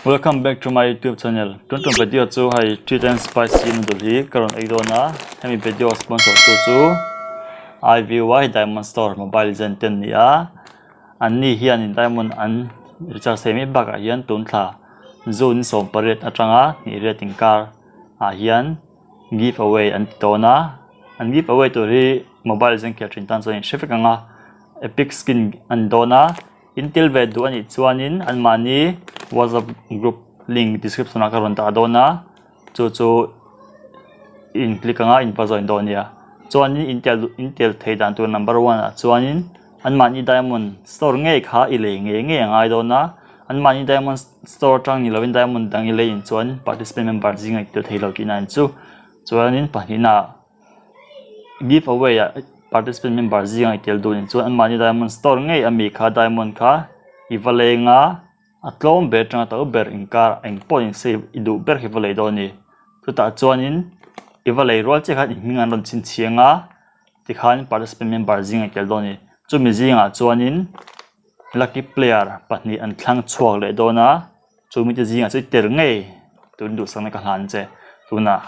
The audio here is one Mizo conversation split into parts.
Welcome back to my YouTube channel. Tun tum video chu hei treat and spicy noodle hi ka rawn ei dawn a. Hemi video sponsor tu chu IVY Diamond Store Mobile Legend te an ni a. An ni hianin diamond an recharge thei mai bakah hian tun thla June 18 atanga hnih riat inkar ah hian give away an ti dawn a. An give away tur hi Mobile Legend khel thin tan chuan in hre vek ang a. Epic skin an dawn a. In tel ve duh a nih chuanin anmahni whatsapp group link description ah ka rawn dah dawn a chu chu in click anga in va join dawn nia chuanin in tel in tel thei dan tur number one ah chuanin anmahni diamond store ngei kha i lei ngei ngei a ngai dawn a anmahni diamond store atang ni lovin diamond dang i lei in chuan participant member zingah i tel thei lo tihna a ni chu chuanin pahnihna ah. Give away ah participant member zingah i tel duh chuan anmahni diamond store ngei ami kha diamond kha i va leng a a tlawm ber atanga to ber inkar eng pawh in save i duh ber khi va lei dawn a ni chutah chuanin i va lei rual chiah khan i hming an rawn chhinchhiang a tikhan participant member zingah i tel dawn a ni chumi zingah chuanin lucky player pahnih an thlang chhuak leh dawn a. Chu mite zingah chu i tel ngei tun duhsakna ka hlan che tunah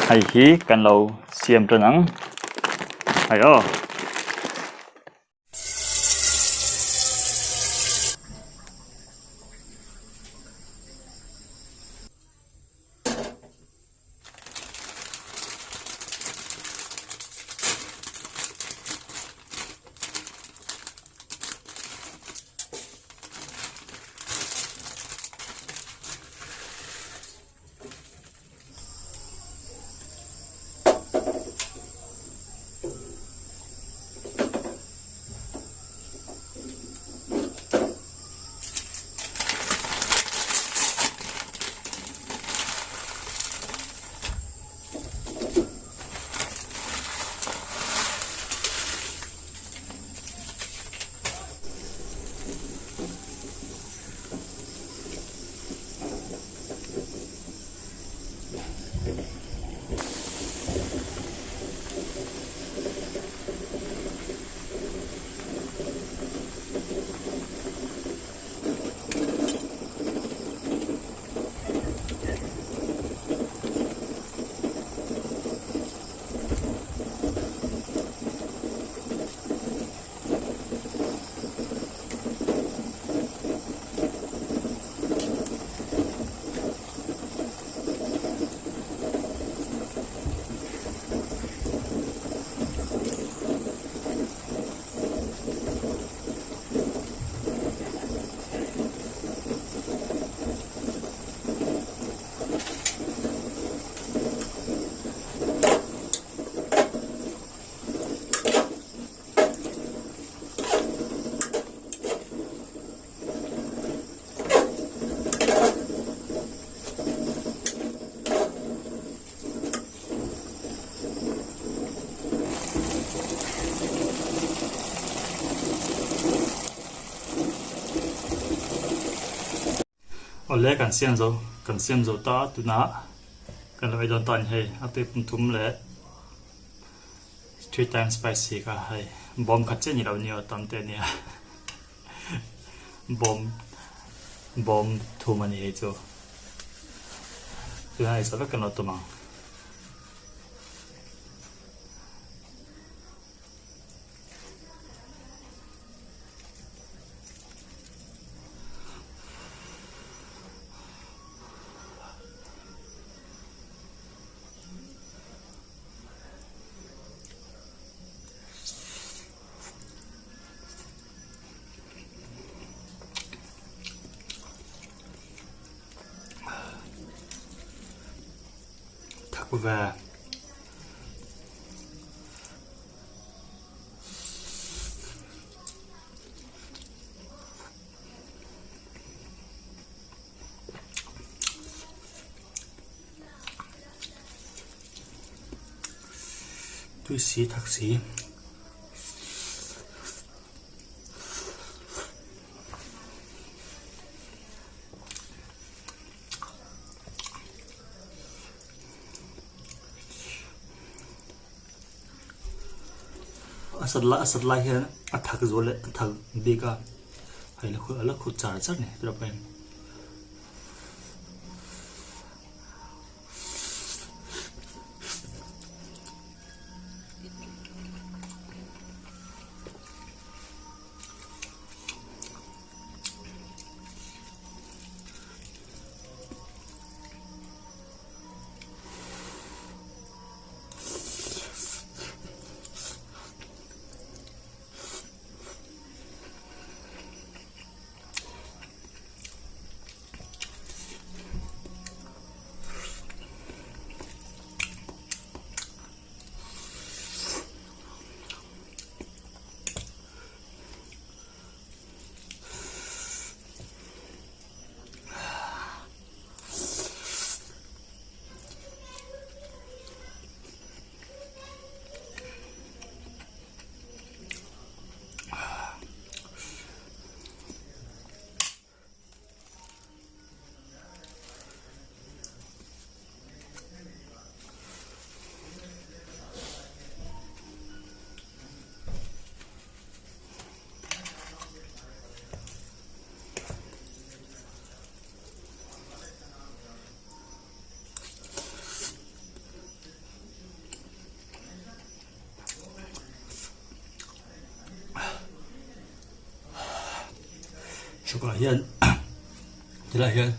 hei hi kan lo siam tan ang hei aw. Awle kan siam zo kan siam zo ta tunah kan lo ei dawn ta a ni hei a tui pum thum leh three times spicy kha hei bawm khat chiah ni lo nia tam te ania bawm bawm thum a ni hei chu tunah ei zawh vek kan lo tum ang. Thak ve. Tui si thak si. A sat lai a sat lai hian a thak zual leh a thak bik a hei la khu a la khu char char a ni tiraw pawhin. Hrawkah hian tilaiah hian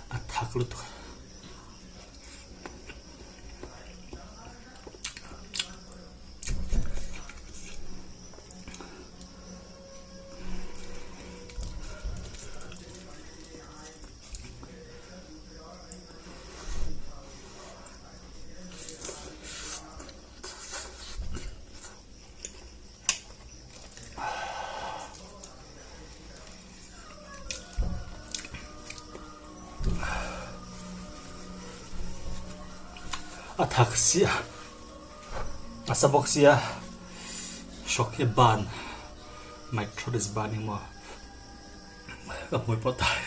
a thak lutuk a. A thak sia a sa bawk sia hrawk hi ban my throat is burning maw ka hmui pawh tai.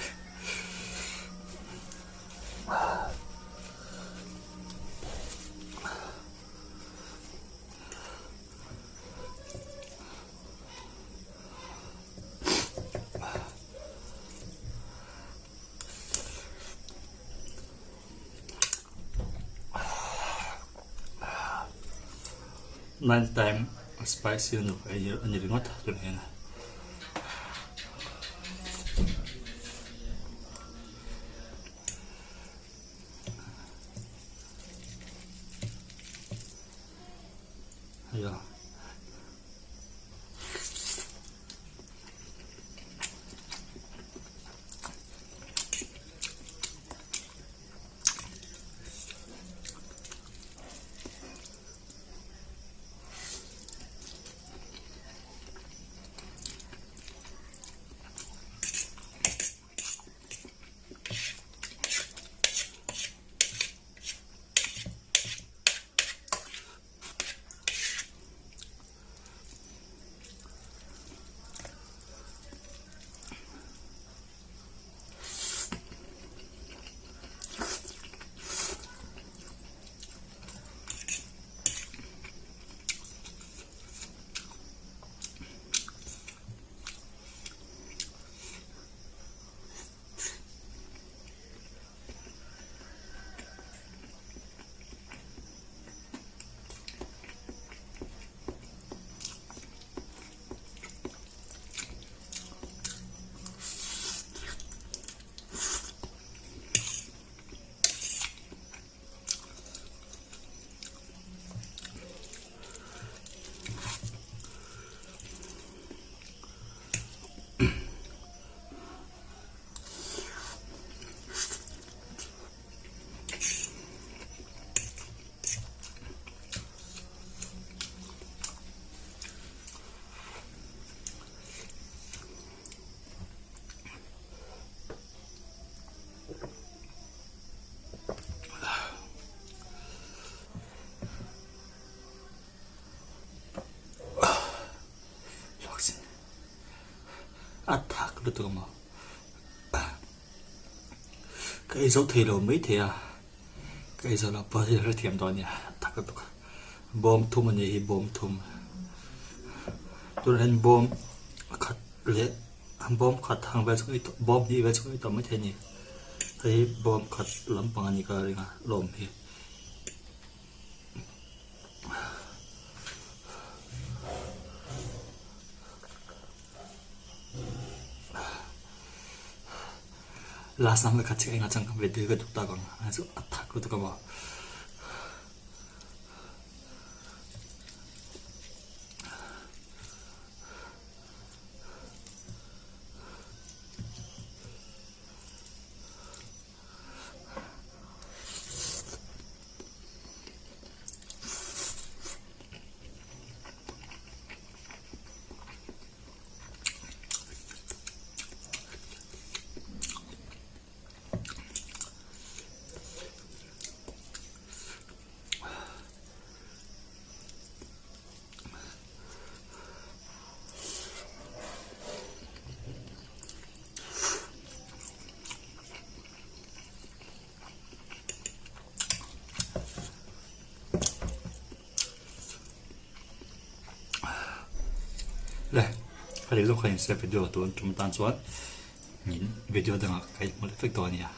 Nine time spicy a nuk ei a ni ringawt tunah hian. A thak lutuk a maw ka ei zo thei lo mai thei a ka ei zo lo pawh hi hrethiam dawn nia a thak lutuk a bawm thum a nih hi bawm thum tunah hian bawm khat leh bawm khat ang vel chu ka ei tawh bawm hnih vel chu ka ei tawh maithei a ni hei hi bawm khat lampang a nih ka ring a lawm hi. Last ang ka khat enga chang ka video ka duk tak ang a chu a thak lutuk a maw. Le ka leh zawk kha in se video tun tum tan chuan in video dangah ka inhmu leh vek dawn a nia.